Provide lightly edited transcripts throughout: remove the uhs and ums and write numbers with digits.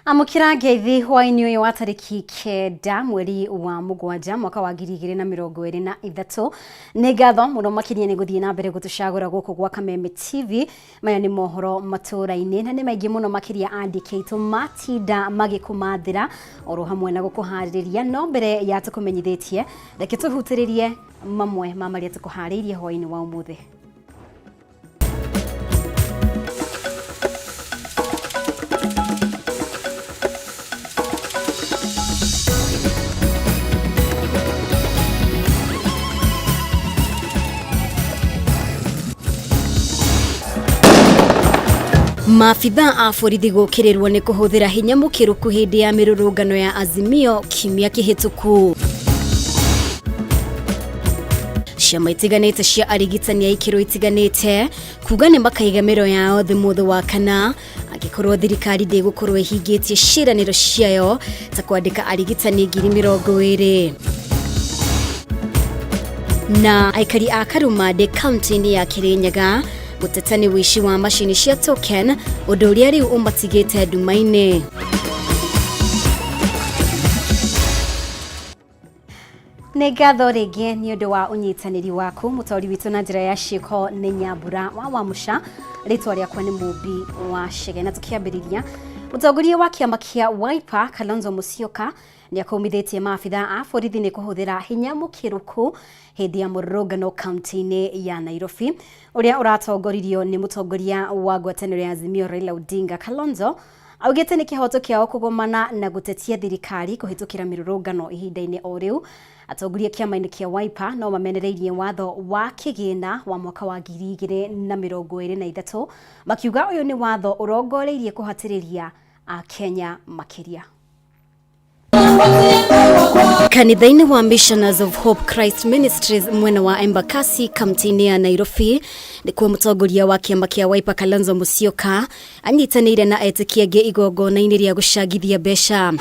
Amũkĩra ngeithi hwaĩ-inĩ ũyũ wa tarĩki 9 mweri wa 7 mwaka wa 2023. Nĩ ngatho mũno makĩria nĩ gũthiĩ na mbere gũtũcagũra gũkũ gwa Kameme TV. Maya nĩ mohoro matũũra-inĩ na nĩ maingĩ mũno makĩria andĩki aitũ matinda magĩkũmathĩra oro hamwe na gũkũharĩrĩria. No mbere ya tũkũmenyithĩtie, reke tũhutĩrĩrie mamwe ma marĩa tũkũharĩirie hwaĩ-inĩ wa ũmũthĩ. Maabithaa a borithi gũkĩrĩrwo nĩ kũhũthĩra hinya mũkĩrũku hĩndĩ ya mĩrũrũngano ya Azimio kiumia kĩhĩtũku. Ciama itiganĩte cia arigitani a ikĩro itiganĩte kuga nĩ makaiga mĩro yao thĩ mũthĩ wa kana angĩkorwo thirikari ndĩgũkorwo ĩhingĩtie ciĩranĩro ciayo ta kwandĩka arigitani 20,000. Na aikari a Karumandĩ kaunti-inĩ ya Kirinyaga gũteta nĩ ũici wa macini cia token, ũndũ ũrĩa rĩu ũmatigĩte nduma-inĩ. Nĩ ngatho rĩngĩ nĩ ũndũ wa ũnyitanĩri waku. Mũtaũri witũ na njĩra ya ciĩko nĩ Nyambura wa Wamũca, rĩtwa rĩakwa nĩ Mũmbi wa Chege. Na tũkĩambĩrĩria, mũtongoria wa kĩama kĩa Wiper Kalonzo Musyoka nĩ akũmithĩtie maabithaa a borithi nĩ kũhũthĩra hinya mũkĩrũku hĩndĩ ya mũrũrũngano kaunti-inĩ ya Nairobi ũrĩa ũratongoririo nĩ mũtongoria wa ngwatanĩro ya Azimio Raila Odinga. Kalonzo augĩte nĩ kĩhoto kĩao kũgomana na gũtetia thirikari kũhĩtũkĩra mĩrũrũngano ihinda-inĩ o rĩu. Atongoria kĩama-inĩ kĩa Wiper no mamenereirie watho wa kĩgĩna wa mwaka wa 2023, makiuga ũyũ nĩ watho ũrongoreirie kũhatĩrĩria Akenya makĩria. Kanitha-inĩ wa Missioners of Hope Christ Ministries mwena wa Embakasi kaunti-inĩ ya Nairobi nĩkuo mũtongoria wa kĩama kĩa Wiper Kalonzo Musyoka anyitanĩire na etĩkia angĩ igongona-inĩ rĩa gũcangithia mbeca.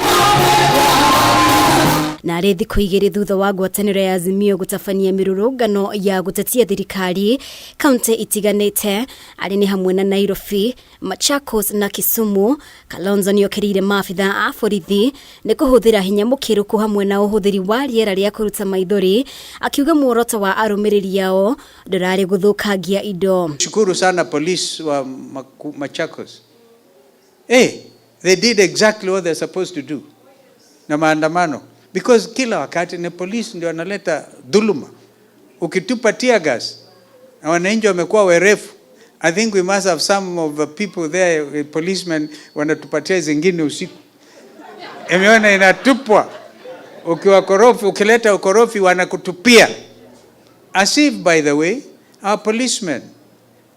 Na arĩ thikũ 2 thutha wa ngwatanĩro ya Azimio gũtabania mĩrũrũngano ya gũtetia thirikari kaunti itiganĩte arĩ nĩ hamwe na Nairobi, Machakos na Kisumu, Kalonzo nĩokĩrĩire maabithaa a borithi nĩ kũhũthĩra hinya mũkĩrũku hamwe na ũhũthĩri wa rĩera rĩa kũruta maithori, akiuga muoroto wa arũmĩrĩri ao ndũrarĩ gũthũkangia indo. Shukuru sana police wa Machakos. Hey, they did exactly what they're supposed to do na maandamano, because kila wakati ni police ndio wanaleta dhuluma. Ukitupa tear gas na wananchi wamekuwa werefu. I think we must have some of the people there, policemen wanatupatia zingine usiku. Imeona inatupwa. Ukiwa korofi, ukileta ukorofi wanakutupia. As if, by the way, our policemen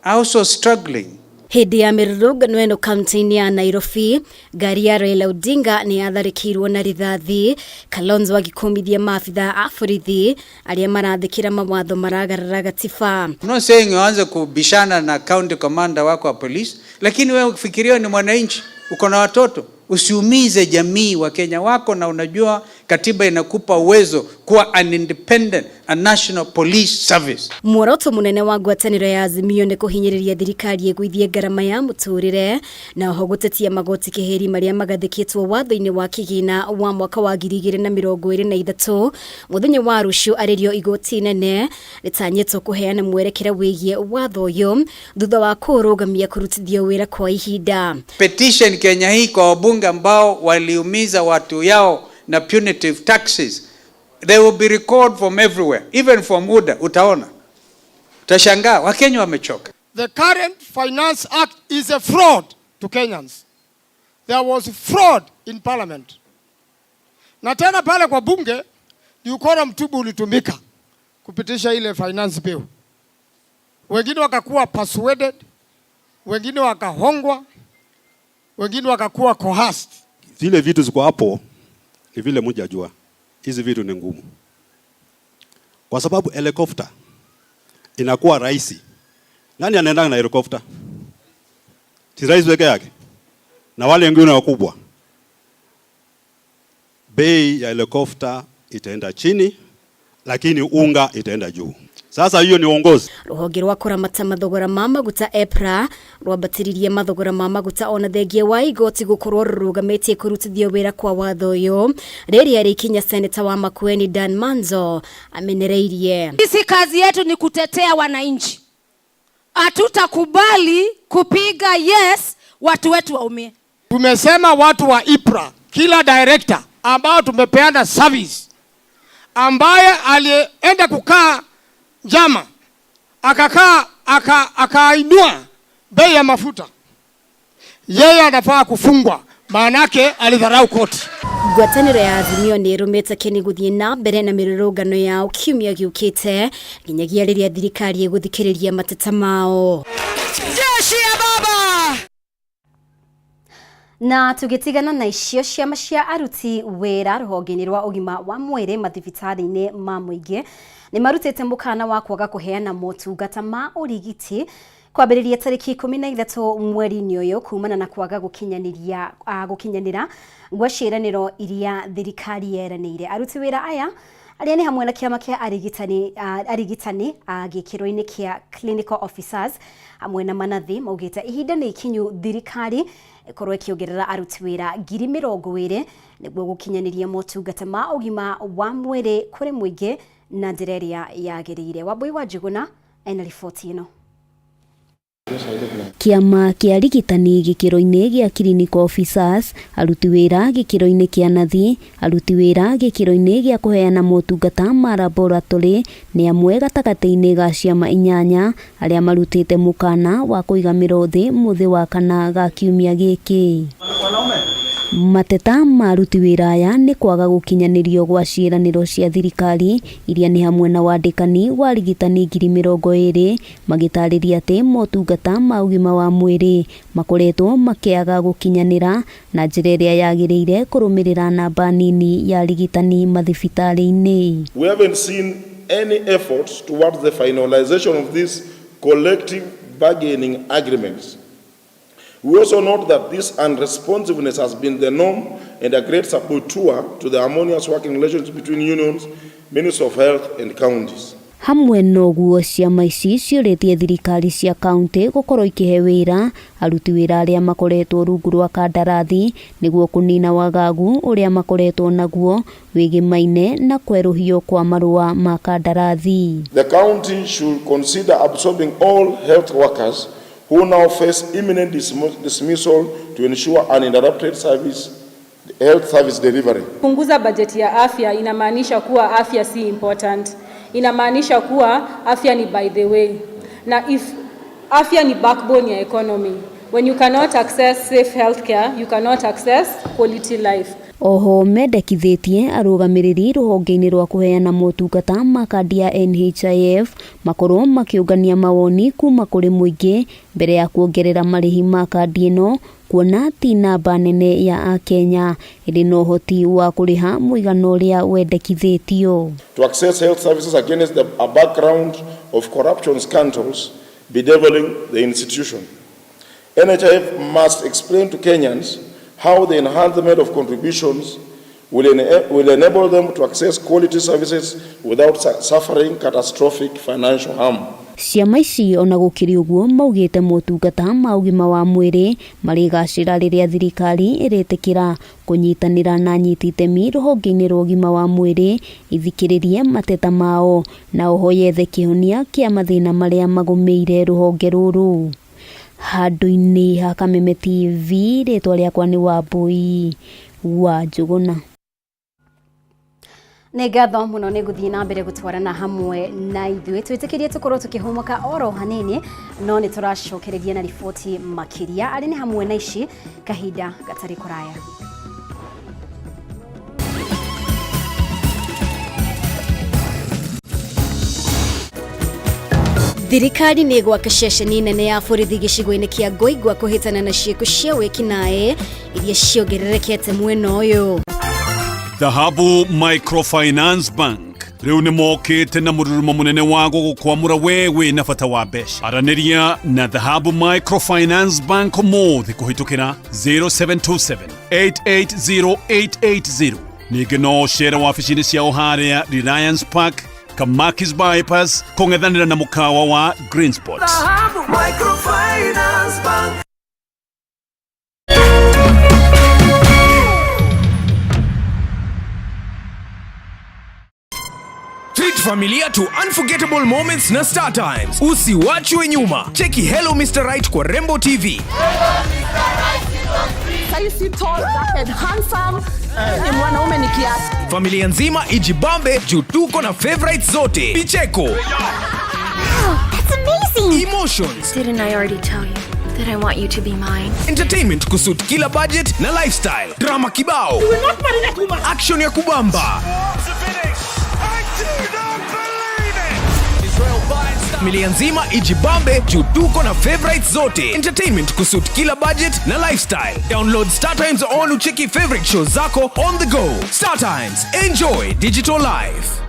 are also struggling. Hĩndĩ ya mĩrũrũngano ĩno kaunti-inĩ ya Nairobi, ngari ya Raila Odinga nĩ yatharĩkĩirwo na rithathi, Kalonzo agĩkũmithia maabithaa a borithi arĩa marathĩkĩra mawatho maragarara gatiba. I'm not saying uanze kubishana na county commander wako wa police, lakini wewe ukifikiria ni mwananchi, uko na watoto, usiumize jamii wa Kenya wako, na unajua katiba inakupa uwezo kuwa an independent a national police service. Muoroto munene wa ngwatanĩro ya Azimio nĩ kũhinyĩrĩria thirikari ĩgũithie ngarama ya mũtũrĩre na oho gũtetia magoti keheri marĩa magathĩkĩtwo watho-inĩ wa kĩgĩna wa mwaka wa 2023. Mũthenya wa rũciũ arĩrio igoti nene rĩtanyĩtwo kũheana mwerekera wĩgiĩ watho ũyũ thutha wa kũũrũgamia kũrutithio wĩra kwa ihinda. Petition Kenya hii kwa wabunge ambao waliumiza watu yao na punitive taxes. They will be recalled from everywhere, even from UDA. Utaona, utashangaa, Wakenya wamechoka. The current Finance Act is a fraud to Kenyans. There was fraud in parliament. Na tena pale kwa bunge ni ukora mtubu ulitumika kupitisha ile finance bill. Wengine wakakuwa persuaded, wengine wakahongwa, wengine wakakuwa coerced. Zile vitu ziko hapo ni vile mjajua. Hizi vitu ni ngumu. Kwa sababu helicopter inakuwa rahisi. Nani anaenda na helicopter? Si rais peke yake. Na wale wengine wakubwa. Bei ya helicopter itaenda chini, Lakini unga itaenda juu. Sasa hiyo ni uongozi. Rũhonge rwa kũramata mathogora ma maguta EPRA rwambatĩririe mathogora ma maguta ona thengia wa igoti gũkorwo rũrũgamĩtie kũrutithio wĩra kwa watho ũyũ rĩrĩa rĩkinya seneta wa Makueni Dan Manzo amenereirie. Sisi kazi yetu ni kutetea wananchi. Hatutakubali kupiga yes watu wetu waumie. Tumesema watu wa EPRA, kila director ambao tumepeana service ambaye alienda kukaa njama akakaa akainua bei ya mafuta, yeye anafaa kufungwa, maanake alidharau koti. Ngwatanĩro ya Azimio nĩ ĩrũmĩte Keni gũthiĩ na mbere na mĩrũrũngano yao kiumia gĩũkĩte nginyagia rĩrĩa thirikari ĩgũthikĩrĩria mateta mao. Jeshi ya baba. Na tũgĩtigana na icio, ciama cia aruti wĩra rũhonge-inĩ rwa ũgima wa mwĩrĩ mathibitarĩ-inĩ ma mũingĩ nĩ marutĩte mũkana wa kwaga kũheana motungata ma ũrigiti kwambĩrĩria tarĩki 13 mweri-inĩ ũyũ kumana na kwaga gũkinyanĩra gwa ciĩranĩro iria thirikari yeranĩire. Aruti wĩra aya arĩa nĩ hamwe na kĩama kĩa arigitani gĩkĩro-inĩ kĩa clinical officers hamwe na manathi maugĩte ihinda nĩ ikinyu thirikari ĩkorwo ĩkĩongerera aruti wĩra 20,000 nĩguo gũkinyanĩria motungata ma ũgima wa mwĩrĩ kũrĩ mũingĩ na njĩra ĩrĩa yagĩrĩire. Wambui wa Njuguna ena riboti ĩno. Kĩama kĩa arigitani gĩkĩro-inĩ gĩa clinical officers, aruti wĩra gĩkĩro-inĩ kĩa nathi, aruti wĩra gĩkĩro-inĩ gĩa kũheana motungata ma laboratory nĩ amwe gatagatĩ-inĩ ga ciama 8 arĩa marutĩte mũkana wa kũiga mĩro thĩ mũthĩ wa kana ga kiumia gĩkĩ. Mateta ma aruti wĩra aya nĩ kwaga gũkinyanĩrio gwa ciĩranĩro cia thirikari iria nĩ hamwe na wandĩkani wa arigitani 20,000, magĩtarĩria atĩ motungata ma ũgima wa mwĩrĩ makoretwo makĩaga gũkinyanĩra na njĩra ĩrĩa yagĩrĩire kũrũmĩrĩra namba nini ya arigitani mathibitarĩ-inĩ. We haven't seen any efforts towards the finalization of these collective bargaining agreements. We also note that this unresponsiveness has been the norm and a great saboteur to the harmonious working relations between unions, Ministry of Health and counties. Hamwe noguo ciama ici ciũrĩtie thirikari cia kaunti gũkorwo ikĩhe wĩra aruti wĩra arĩa makoretwo rungu rwa kandarathi nĩguo kũnina wagagu ũrĩa makoretwo naguo wĩgĩmaine na kwerũhio kwa marũa ma kandarathi. The county should consider absorbing all health workers who now face imminent dismissal to ensure uninterrupted health service delivery. Punguza bajeti ya afya inamaanisha kuwa afya si important. Inamaanisha kuwa afya ni by the way. Na if afya ni backbone ya economy, when you cannot access safe healthcare, you cannot access quality life. Oho mendekithĩtie arũgamĩrĩri rũhonge-inĩ rwa kũheana motungata ma kandi ya NHIF makorwo makĩũngania mawoni kuma kũrĩ mũingĩ mbere ya kuongerera marĩhi ma kandi ĩno, kuona ti namba nene ya akenya ĩrĩ na ũhoti wa kũrĩha mũigana ũrĩa wendekithĩtio. To access health services against a background of corruption scandals bedeviling the institution. NHIF must explain to Kenyans how the enhancement of contributions will enable them to access quality services without suffering catastrophic financial harm. Ciama ici ona gũkĩrĩ ũguo maugĩte motungata ma ũgima wa mwĩrĩ marĩgacĩra rĩrĩa thirikari ĩrĩtĩkĩra kũnyitanĩra na anyiti itemi rũhonge-inĩ rwa ũgima wa mwĩrĩ ithikĩrĩrie mateta mao na oho yethe kĩhonia kĩa mathĩna marĩa magũmĩire rũhonge rũrũ. Handũ-inĩ ha Kameme TV, rĩtwa rĩakwa nĩ Wambui wa Njũgũna. Nĩ ngatho mũno nĩ gũthiĩ na mbere gũtwarana hamwe na ithuĩ. Twĩtĩkĩrie tũkorwo tũkĩhũmũka oro hanini, no nĩ tũracokereria na riboti makĩria arĩ nĩ hamwe na ici kahinda gatarĩ kũraya. Thirikari nĩ ĩgwaka ceceni nene ya borithi gĩcigo-inĩ kĩa Ngoingwa kũhĩtana na ciĩko cia wĩkinaĩ iria ciongererekete mwena ũyũ. Dhahabu Microfinance Bank rĩu nĩ mokĩte na mũrurumo mũnene wa gũgũkwamũra we wĩna bata wa mbeca. Aranĩria na Dhahabu Microfinance Bank ũmũthĩ kũhĩtũkĩra 0727 880 880. Ningĩ no ũcere wabici-inĩ ciao harĩa Reliance Park Kamakis bypass kũng'ethanĩra na mũkawa wa Green Spot. Microfinance Bank. Treat familia to unforgettable moments na Star Times. Usiwachwe nyuma. Cheki Hello Mr. Right kwa Rembo TV. Saisi tall, dark and handsome. Ni mwanaume ni kiasi. Familia nzima ijibambe juu tuko na favorites zote. Vicheko. That's amazing! Emotions. Didn't I already tell you that I want you to be mine? Entertainment kusuit kila budget na lifestyle. Drama kibao. Action ya kubamba. Familia nzima ijibambe juu tuko na favorites zote. Entertainment kusuit kila budget na lifestyle. Download Star Times on ucheki favorite shows zako on the go. Star Times, enjoy digital life.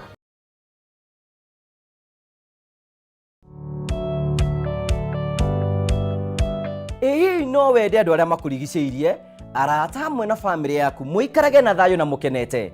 Ĩ hihi no wende andũ arĩa makũrigicĩirie, arata hamwe na bamĩrĩ yaku mũikarage na thayũ na mũkenete?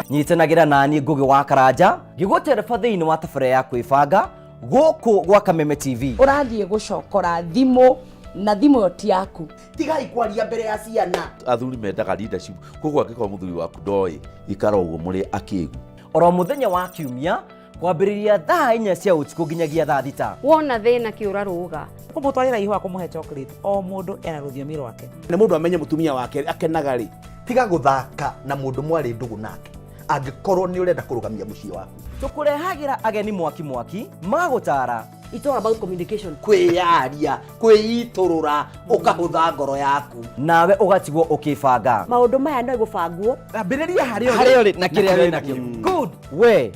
Nyitanagĩra nani Ngũgĩ wa Karanja ngĩgũtereba thĩinĩ wa tabarĩra ya kwĩbanga gũkũ gwa Kameme TV. Ũrathiĩ gũcokora thimũ na thimũ ĩyo ti yaku. Tigai kwaria mbere ya ciana. Athuri mendaga leadership, koguo angĩkorwo mũthuri waku ndoĩ, ikara ũguo mũrĩ akĩgu. Oro mũthenya wa kiumia kwambĩrĩria thaa 4 cia ũtukũ nginyagia thaa 6. Wona thĩna kĩũra rũga. Kũmũtwarĩra ihũa, kũmũhe chocolate, o mũndũ ena rũthiomi rwake. Nĩ mũndũ amenye mũtumia wake akenaga rĩ. Tiga gũthaka na mũndũ mwarĩ ndũgũ nake angĩkorwo nĩ ũrenda kũrũgamia mũciĩ waku. Tũkũrehagĩra ageni mwaki mwaki magũtara. It's all about communication. Kwĩyaria, kwĩitũrũra, ũkahũtha ngoro yaku. Nawe ũgatigwo ũkĩbanga. Maũndũ maya no gũbangwo. Ambĩrĩria harĩa ũrĩ. Harĩa ũrĩ na kĩrĩa wĩ nakĩo. Good. We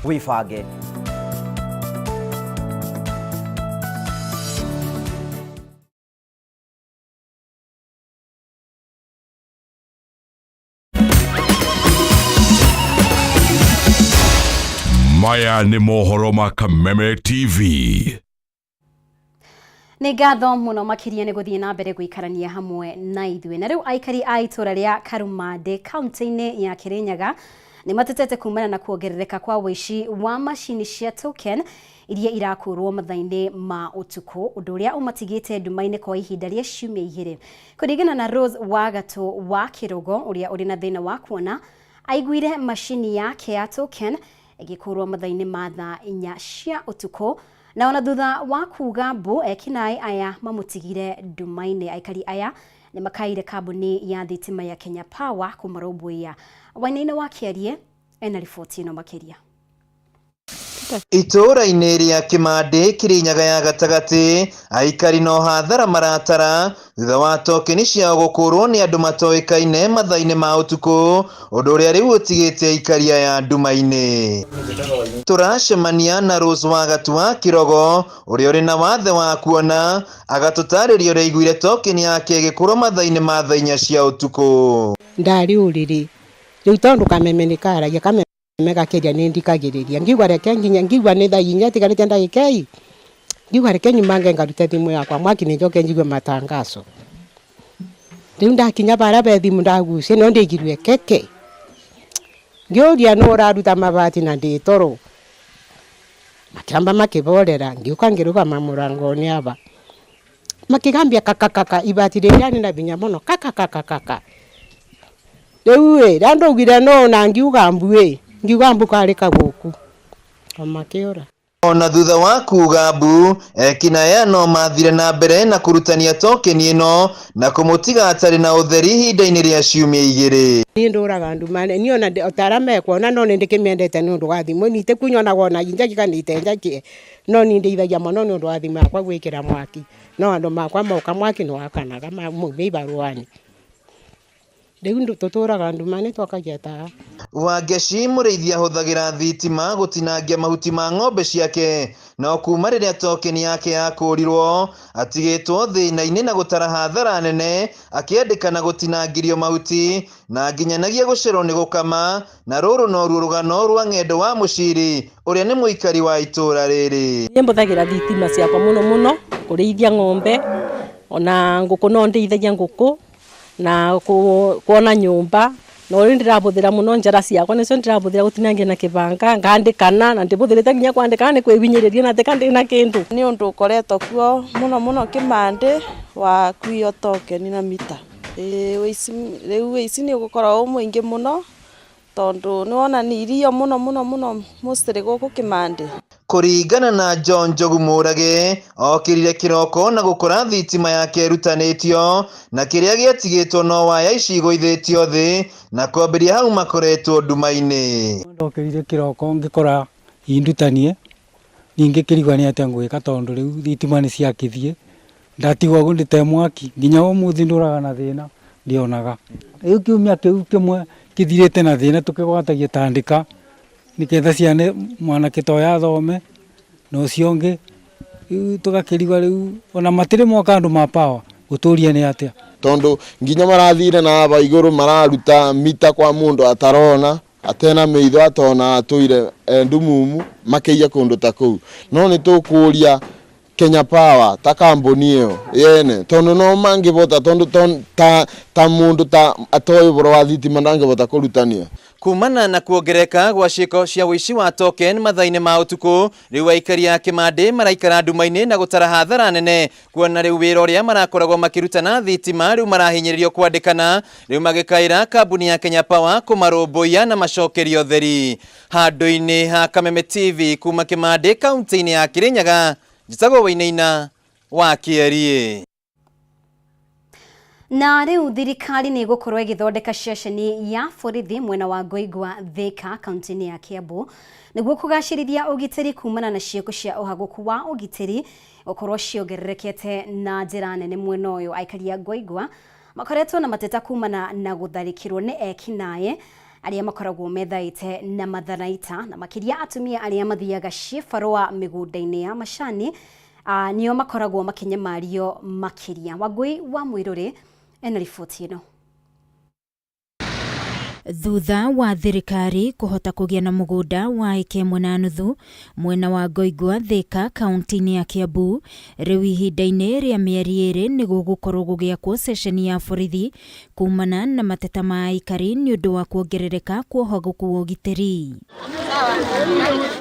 wĩbange. Maya nĩ mohoro ma Kameme TV. Nĩ ngatho mũno makĩria nĩ gũthiĩ na mbere gũikarania hamwe na ithuĩ. Na rĩu aikari a itũra rĩa Karumandĩ kaunti-inĩ ya Kĩrĩnyaga nĩ matetete kumana na kuongerereka kwa ũici wa macini cia token iria irakũrwo mathaa-inĩ ma ũtukũ, ũndũ ũrĩa ũmatigĩte nduma-inĩ kwa ihinda rĩa ciumia 2. Kũringana na Rose Wagatũ wa Kĩrũgo ũrĩa ũrĩ na thĩna wa kuona, aiguire macini yake ya token ĩgĩkũrwo mathaa-inĩ ma thaa 4 cia ũtukũ, na ona thutha wa kuga mbu ekinaĩ aya mamũtigire nduma-inĩ. Aikari aya nĩ makaire kambuni ya thitima ya Kenya Power kũmarũmbũiya. Wainaina wa Kĩarie ena riboti ĩno makĩria. Itũũra-inĩ rĩa Kĩmandĩ Kĩrĩnyaga ya gatagatĩ, aikari no hathara maratara thutha wa tokeni ciao gũkũrwo nĩ andũ matoĩkaine mathaa-inĩ ma ũtukũ, ũndũ ũrĩa rĩu ũtigĩte aikari aya nduma-inĩ. Tũracemania na Rose Wagatu wa Kĩrogo ũrĩa ũrĩ na wathe wa kuona, agatũtarĩria ũrĩa aiguire tokeni yake ĩgĩkũrwo mathaa-inĩ ma thaa 4 cia ũtukũ. Ndarĩ ũrĩrĩ rĩu tondũ kameme nĩ karagia kameme gakeria nĩ ndikagĩrĩria ngiuga reke nginya ngiuga nĩ thaa 4 itigarĩte ndagĩka ii ngiuga reke nyumange ngarute thimũ yakwa mwaki nĩ njoke njigue matangazo. Rĩu ndakinya barĩa be thimũ ndagucia no ndĩigirue keke ngĩũria nũ ũraruta mabati na ndĩ toro, makĩamba makĩborera ngĩũka ngĩrũgama mũrango-inĩ aba makĩgambia kakakaka ibati rĩrĩa rĩ na binya mũno kakakakaka. Rĩu ĩ rĩrĩa ndaugire no na ngiuga mbu ĩ ngiuga mbu karĩ kagũkũ o makĩũra. Ona thutha wa kuga mbu, ekinaya no mathire na mbere na kũrutania tokeni ĩno na kũmũtiga atarĩ na ũtheri ihinda-inĩ rĩa ciumia 2. Niĩ ndũraga nduma niĩ ona ta arĩa mekuona no nĩ ndĩkĩmĩendete nĩ ũndũ wa thimũ nite kunyonaga ona njaki kana itenjakie no niĩ ndeithagia mũno nĩ ũndũ wa thimũ yakwa gwĩkĩra mwaki, no andũ makwa moka mwaki nĩ wakanaga maumia ibarũa-inĩ. Rĩu tũtũraga nduma nĩ twakagia tawa. Wangeci mũrĩithi ahũthagĩra thitima gũtinangia mahuti ma ng'ombe ciake, no kuma rĩrĩa tokeni yake yakũrirwo atigĩtwo thĩna-inĩ na gũtara hathara nene akĩandĩkana gũtinangĩrio mahuti na nginyanagia gũcerwo nĩ gũkama, na rũrũ noruo rũgano rwa Ng'endo wa Mũciri ũrĩa nĩ mũikari wa itũũra rĩrĩ. Niĩ mbũthagĩra thitima ciakwa mũno mũno kũrĩithia ng'ombe ona ngũkũ, no ndĩithagia ngũkũ na kuona nyũmba No riu ndirabuthira muno njara ciakwa nicio ndirabuthira gutinangia na kibanga ngandikana na ndibuthirite nginya kwandikana ni kwihinyiriria na tika ndina kindu. Ni undu ukoretwo kuo muno muno Kimandi wa kuiywo tokeni na mita. Riu uici ni ugukorwo wi muingi muno tondu ni wona ni irio muno muno muno mostly guku Kimandi. Kũringana na John Njogu Mũrage, okĩrire kĩroko na gũkora thitima yake ĩrutanĩtio na kĩrĩa gĩatigĩtwo no waya icigũithĩtio thĩ na kwambĩrĩria hau makoretwo nduma-inĩ. Ndokĩrire kĩroko ngĩkora indutanie ningĩ kĩrigwa nĩ atĩa ngwĩka tondũ rĩu thitima nĩ ciakithie ndatigwo ũguo ndĩte mwaki nginya ũmũthĩ ndũraga na thĩna ndionaga. Rĩu kiumia kĩu kĩmwe kĩthirĩte na thĩna tũkĩgwatagia tandĩka niketha ciana mwanake ta ũyũ athome na ũcio ũngĩ rĩu tũgakĩrigwa rĩu ona matirĩ moka andũ ma power gũtũria nĩ atĩa. Tondu nginya marathire na aba iguru mararuta mita kwa mundu atarona atena meitho atona atuire ndumumu makeiya kundu ta kuu no ni tukuria Kenya Power ta kambuni iyo yene tondu no mangivota tondu ta mundu ta atoĩ ũhoro wa thitima ndangĩhota kũrutania. Kumana na kuongereka gwa ciĩko cia ũici wa token mathaa-inĩ ma ũtukũ, rĩu aikari a Kimandi maraikara nduma-inĩ na gũtara hathara nene kuona rĩu wĩra ũrĩa marakoragwo makĩruta na thitima rĩu marahinyĩrĩrio kwandĩkana, rĩu magĩkaĩra kambuni ya Kenya Power kũmarũmbũiya na macokerio ũtheri. Handũ-inĩ ha Kameme TV kuma Kimandi kaunti-inĩ ya Kirinyaga, njĩtagwo Wainaina wa Kĩeriĩ. Na rĩu thirikari nĩ ĩgũkorwo ĩgĩthondeka ceceni ya borithi mwena wa Ngoingwa Thika kaunti-inĩ ya Kiambu nĩguo kũgacĩrithia ũgitĩri kumana na ciĩko cia ũhagũku wa ũgitĩri gũkorwo ciongererekete na njĩra nene mwena ũyũ. Aikari a Ngoingwa makoretwo na mateta kumana na gũtharĩkĩrwo nĩ ekinaĩ arĩa makoragwo methaĩte na matharaita na makĩria atumia arĩa mathiaga ciĩbarũa mĩgũnda-inĩ ya macani nĩo makoragwo makĩnyamario makĩria. Wangui wa Mwĩrũrĩ ena riboti ĩno. Thutha wa thirikari kũhota kũgĩa na mũgũnda wa ĩka ĩmwe na nuthu mwena wa Ngoingwa Thika kaunti-inĩ ya Kiambu, rĩu ihinda-inĩ rĩa mĩeri 2 nĩ gũgũkorwo gũgĩakwo ceceni ya borithi kumana na mateta ma aikari nĩ ũndũ wa kuongerereka kwa ũhagũku wa ũgitĩri.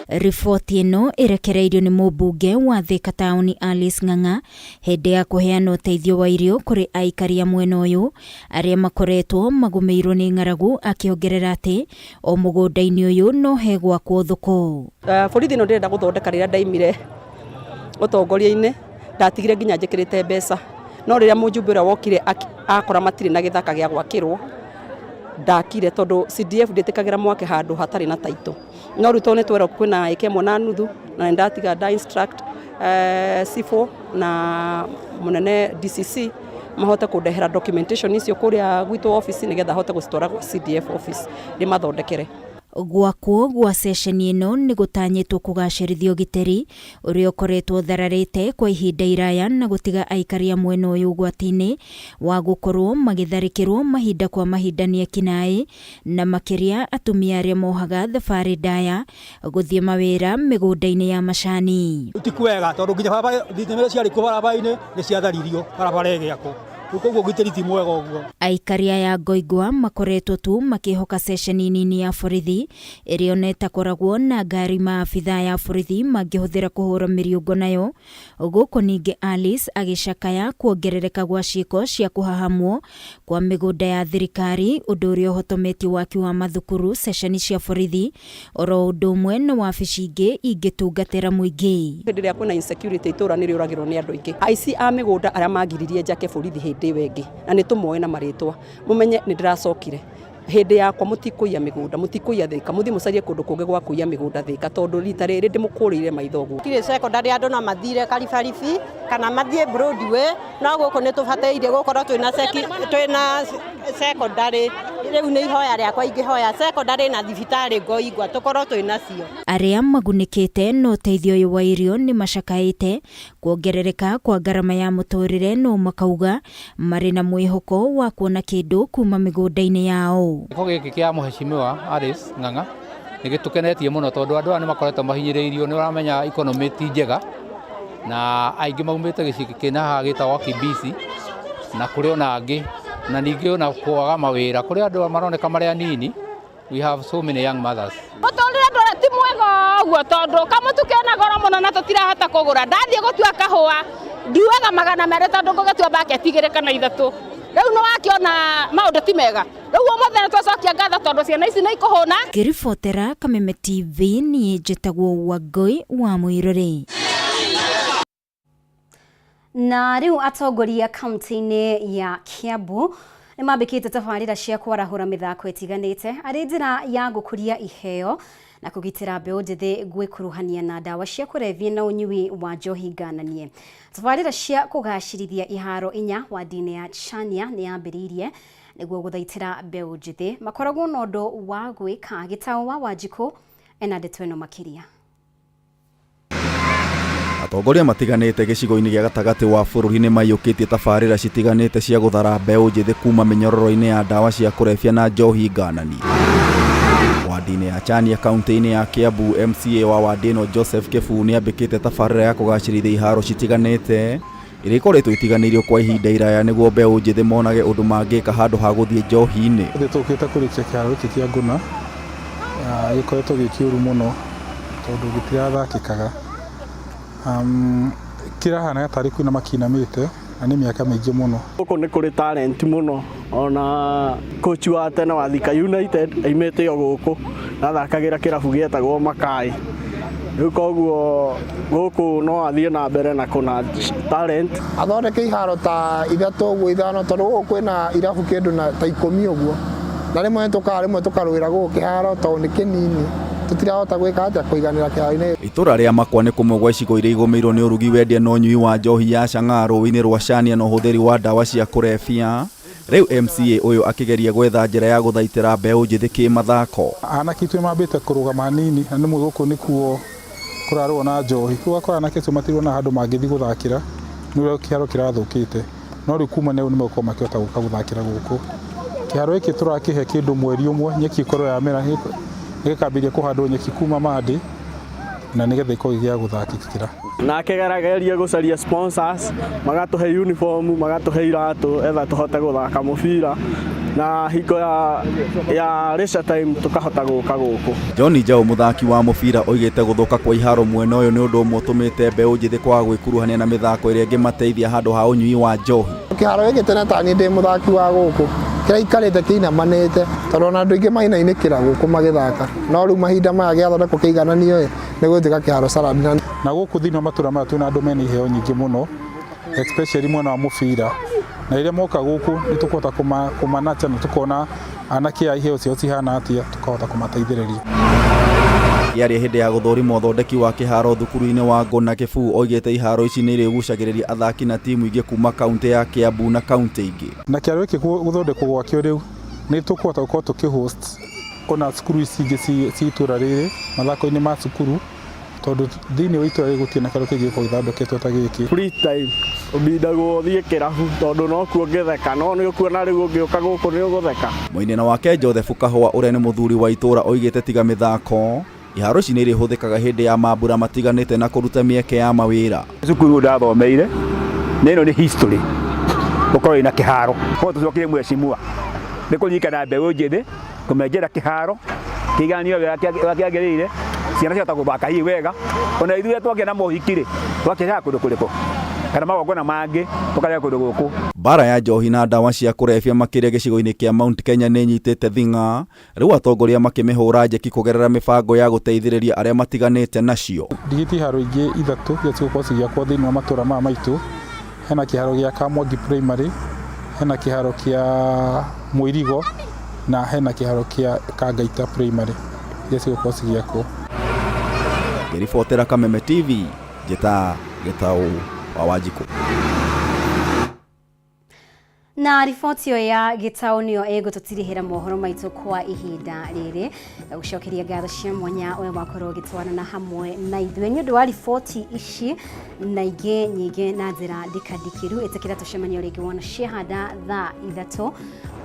Riboti ĩno ĩrekereirio nĩ mũmbunge wa Thika taũni Alice Ng'ang'a hĩndĩ ya kũheana ũteithio wa irio kũrĩ aikari a mwena ũyũ arĩa makoretwo magũmĩirwo nĩ ng'aragu, akĩongerera atĩ o mũgũnda-inĩ ũyũ no hegwakwo thoko. Borithi ĩno ndĩrenda gũthondeka rĩrĩa ndaimire ũtongoria-inĩ ndatigire nginya njĩkĩrĩte mbeca, no rĩrĩa mũjumbe ũrĩa wokire akora matirĩ na gĩthaka gĩa gwakĩrwo ndakire tondu CDF ndĩtĩkagĩra mwake handũ hatarĩ na taito. No rĩu tondũ nĩ twerwo kwĩna ĩka ĩmwe na nuthu na ndatiga nda instruct C4 na mũnene DCC mahote kũndehera documentation icio kũrĩa gwitũ office nĩgetha hote gũcitwara gwa CDF office ndĩmathondekere. Gwakwo gwa ceceni ĩno nĩ gũtanyĩtwo kũgacĩrithia ũgitĩri ũrĩa ũkoretwo ũthararĩte kwa ihinda iraya na gũtiga aikari a mwena ũyũ ũgwati-inĩ wa gũkorwo magĩtharĩkĩrwo mahinda kwa mahinda nĩ ekinaĩ na makĩria atumia arĩa mohaga thabarĩ ndaya gũthiĩ mawĩra mĩgũnda-inĩ ya macani. Ti kwega tondũ nginya barabara thitima iria ciarĩ kuo barabara-inĩ nĩ ciatharirio barabara ĩgĩakwo. Koguo ũgitĩri ti mwega ũguo. Aikari aya Ngoingwa makoretwo tu makĩhoka ceceni nini ya borithi ĩrĩa ona ĩtakoragwo na ngari maabithaa ya borithi mangĩhũthĩra kũhũra mĩriũngo nayo. Gũkũ ningĩ Alice agĩcakaya kuongerereka gwa ciĩko cia kũhahamwo kwa mĩgũnda ya thirikari, ũndũ ũrĩa ũhotometie waki wa mathukuru, ceceni cia borithi oro ũndũ ũmwe na wabici ingĩ ingĩtungatĩra mũingĩ. Hĩndĩ ĩrĩa kwĩna insecurity itũra nĩ rĩũragĩrwo nĩ andũ aingĩ. Aici a mĩgũnda arĩa magiririe njake borithi hĩndĩ ĩyo ĩngĩ na nĩ tũmoĩ na marĩtwa, mũmenye nĩ ndĩracokire hĩndĩ yakwa mũtikũiya mĩgũnda, mũtikũiya Thika, mũthiĩ mũcarie kũndũ kũngĩ gwa kũiya mĩgũnda Thika tondũ rita rĩrĩ ndĩmũkũrĩire maitho ũguo. Tirĩ secondary andũ no mathire Karibaribi kana mathiĩ Broadway, no gũkũ nĩ tũbataire gũkorwo twĩna secondary. Rĩu nĩ ihoya rĩakwa ingĩhoya secondary na thibitarĩ Ngoingwa tũkorwo twĩnacio. Arĩa magunĩkĩte na ũteithio ũyũ wa irio nĩ macakaĩte kuongerereka kwa ngarama ya mũtũrĩre, no makauga marĩ na mwĩhoko wa kuona kĩndũ kuma mĩgũnda-inĩ yao. Gĩko gĩkĩ kĩa mũhecimiwa Alice Ng'ang'a nĩ gĩtũkenetie mũno tondũ andũ aya nĩ makoretwo mahinyĩrĩirio, nĩ ũramenya economy ti njega na aingĩ maumĩte gĩcigo kĩna haha gĩtagwo Kibisi na kũrĩ ona angĩ Na ningĩ ona kwaga mawĩra kũrĩ andũ maroneka marĩ anini. We have so many young mothers. Mũtũrĩre ndũrĩ ti mwega ũguo tondũ kamũtu kena goro mũno na tũtirahota kũgũra. Ndathiĩ gũtua kahũa nduaga 200 tondũ ngũgĩtua baketi 2 kana 3. Rĩu nĩ wakĩona maũndũ ti mega. Rĩu ũmũthĩ nĩ twacokia ngatho tondũ ciana ici nĩ ikũhũna. Ngĩribotera Kameme TV niĩ njĩtagwo Wangũi wa Mũirũrĩ. Na rĩu atongoria kaunti-inĩ ya Kiambu nĩ mambĩkĩte tabarĩra cia kwarahũra mĩthako ĩtiganĩte arĩ njĩra ya gũkũria iheo na kũgitĩra mbeũ njĩthĩ gwĩkuruhania na ndawa cia kũrebia na ũnyui wa njohi ngananie. Tabarĩra cia kũgacĩrithia iharo 4 wadi-inĩ ya Chania nĩ yambĩrĩirie nĩguo gũthaitĩra mbeũ njĩthĩ makoragwo na ũndũ wa gwĩka. Gĩtaũ wa Wanjikũ ena ndeto ĩno makĩria. Atongoria matiganĩte gĩcigo-inĩ gĩa gatagatĩ wa bũrũri nĩ maiyũkĩtie tabarĩra citiganĩte cia gũthara mbeũ njĩthĩ kuma mĩnyororo-inĩ ya ndawa cia kũrebia na njohi ngananie. Wadi-inĩ ya Chania kaunti-inĩ ya Kiambu, MCA wa wadi ĩno Joseph Kĩbuu nĩ ambĩkĩte tabarĩra ya kũgacĩrithia iharo citiganĩte iria ikoretwo itiganĩirio kwa ihinda iraya nĩguo mbeũ njĩthĩ monage ũndũ mangĩka handũ ha gũthiĩ njohi-inĩ. Ũmũthĩ tũkĩte kũrĩkia kĩharo gĩkĩ kĩa Ngũna, gĩkoretwo gĩ kĩũru mũno tondũ gĩtirathakĩkaga. Kĩrahana tarĩ kwĩna makĩinamĩte na nĩ mĩaka mĩingĩ mũno. Gũkũ nĩ kũrĩ talent mũno, ona coach wa tene wa Thika United aimĩte o gũkũ, athakagĩra kĩrabu gĩetagwo Makai. Rĩu koguo gũkũ no athiĩ na mbere na kũna talent. Athondeke iharo ta 3 ũguo 5 tondũ gũkũ kwĩna irabu kĩndũ na ta 10 ũguo, na rĩmwe nĩtũkaga rĩmwe tũkarũĩra gũkũ kĩharo tondũ nĩ kĩnini tũtirahota gwĩka atĩa kũiganĩra kĩharo-inĩ. Itũra rĩa Makwa nĩ kũmwe gwa icigo iria igũmĩirwo nĩ ũrugi wendia na ũnyui wa njohi ya chang'aa rũĩ-inĩ rwa Chania na ũhũthĩri wa ndawa cia kũrebia. Rĩu MCA ũyũ akĩgeria gwetha njĩra ya gũthaitĩra mbeũ njĩthĩ kĩmathako. Anake aitũ nĩmambĩte kũrũgama hanini na nĩmũĩ gũkũ nĩkuo kũrarũo na njohi. Rĩu ũgakora anake acio matirona handũ mangĩthiĩ gũthakĩra nĩ ũrĩa kĩharo kĩrathũkĩte. No rĩu kuma rĩu nĩmegũkorwo makĩhota gũka gũthakĩra gũkũ. Kĩharo gĩkĩ tũrakĩhe kĩndũ mweri ũmwe nyeki ĩkorwo yamera, gĩkambĩrĩria kũhandwo nyeki kuma Monday na nĩgetha ĩkorwo ĩ gĩa gũthakĩkĩra. Nake gerageria gũcaria sponsors, magatũhe uniform, magatũhe iratũ etha tũhote gũthaka mũbira na hingo ya leisure time tũkahota gũka gũkũ. John Njau mũthaki wa mũbira oigĩte gũthũka kwa iharo mwena ũyũ nĩ ũndũ ũmwe ũtũmĩte mbeũ njĩthĩ kwaga gwĩkuruhania na mĩthako ĩrĩa ĩngĩmateithia handũ ha ũnyui wa njohi. Kĩharo gĩkĩ tene ta niĩ ndĩ mũthaki wa gũkũ kĩraikarĩte kĩinamanĩte tondũ ona andũ aingĩ mainainĩkĩra gũkũ magĩthaka, no rĩu mahinda maya gĩathondekwo kĩigananio ĩ nĩ gũtuĩka kĩharo salad. Na gũkũ thĩinĩ wa matũra maya twĩna andũ mena iheo nyingĩ mũno especially mwena wa mũbira, na rĩrĩa moka gũkũ nĩ tũkũhota kũmanacha na tũkona anake aya iheo ciao cihana atĩa, tũkahota kũmateithĩrĩria. Akĩaria hĩndĩ ya gũthũrima ũthondeki wa kĩharo thukuru-inĩ wa Ngũna Kĩbuu oigĩte iharo ici nĩ irĩgucagĩrĩria athaki na timu ingĩ kuma kaunti ya Kiambu na kaunti ingĩ. Na kĩharo gĩkĩ gũthondekwo gwakĩo rĩu nĩ tũkũhota gũkorwo tũkĩ-host ona cukuru ici ingĩ ci itũra rĩrĩ mathako-inĩ ma cukuru, tondũ thĩinĩ wa itũra rĩrĩ gũtirĩ na kĩharo kĩngĩ gĩkoragwo gĩthondeketwo ta gĩkĩ. Free time ũbindagwo ũthiĩ kĩrabu tondũ no kuo ũngĩtheka, no nĩ ũkuona rĩu ũngĩũka gũkũ nĩ ũgũtheka. Mũinina wake Joseph Kahũa ũrĩa nĩ mũthuri wa itũra oigĩte tiga mĩthako iharo ici nĩ irĩhũthĩkaga hĩndĩ ya mambura matiganĩte na kũruta mĩeke ya mawĩra. Cukuru ndathomeire na ĩno nĩ history gũkorwo ĩna kĩharo. Koguo tũcokire mheshimiwa nĩ kũnyitana mbeũ njĩthĩ kũmenjera kĩharo kĩigananio wega ũrĩa kĩagĩrĩire, ciana ciahota gũthaka hihi wega, ona ithuĩ twagĩa na mohiki rĩ, twakĩrehaga kũndũ kũrĩkũ kana magongona mangĩ tũkareha kũndũ gũkũ. Mbara ya njohi na ndawa cia kũrebia makĩria gĩcigo-inĩ kĩa Mount Kenya nĩ ĩnyitĩte thing'a, rĩu atongoria makĩmĩhũra njeki kũgerera mĩbango ya gũteithĩrĩria arĩa matiganĩte nacio. Ndigĩtie iharo ingĩ 3 iria cigũkorwo cigĩakwo thĩinĩ wa matũra maya maitũ. Hena kĩharo gĩa Kamwangi Primary, hena kĩharo kĩa Mwĩrigo na hena kĩharo kĩa Kangaita Primary iria cigũkorwo cigĩakwo. Ngĩribotera Kameme TV, njĩta Gĩtaũ wa Wanjikũ. Na riboti ĩyo ya Gĩtaũ nĩyo ĩgũtũtirihĩra mohoro maitũ kwa ihinda rĩrĩ. Gũcokeria ngatho cia mwanya we wakorwo ũgĩtwarana hamwe na ithuĩ nĩ ũndũ wa riboti ici na ingĩ nyingĩ na njĩra ndikandikĩru. Ĩtĩkĩra tũcemanie rĩngĩ wona ciahanda thaa 3.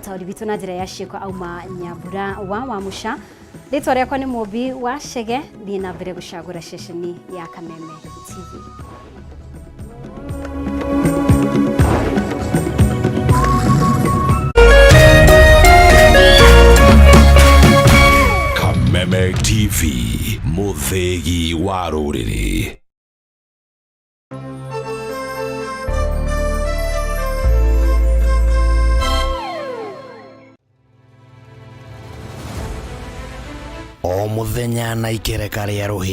Ũtaũri witũ na njĩra ya ciĩko auma Nyambura wa Wamuca. Rĩtwa rĩakwa nĩ Mũmbi wa Chege, thiĩ na mbere gũcagũra ceceni ya Kameme TV. TV, mũthĩgi wa rũrĩrĩ. O mũthenya na ikereka rĩa rũhĩ.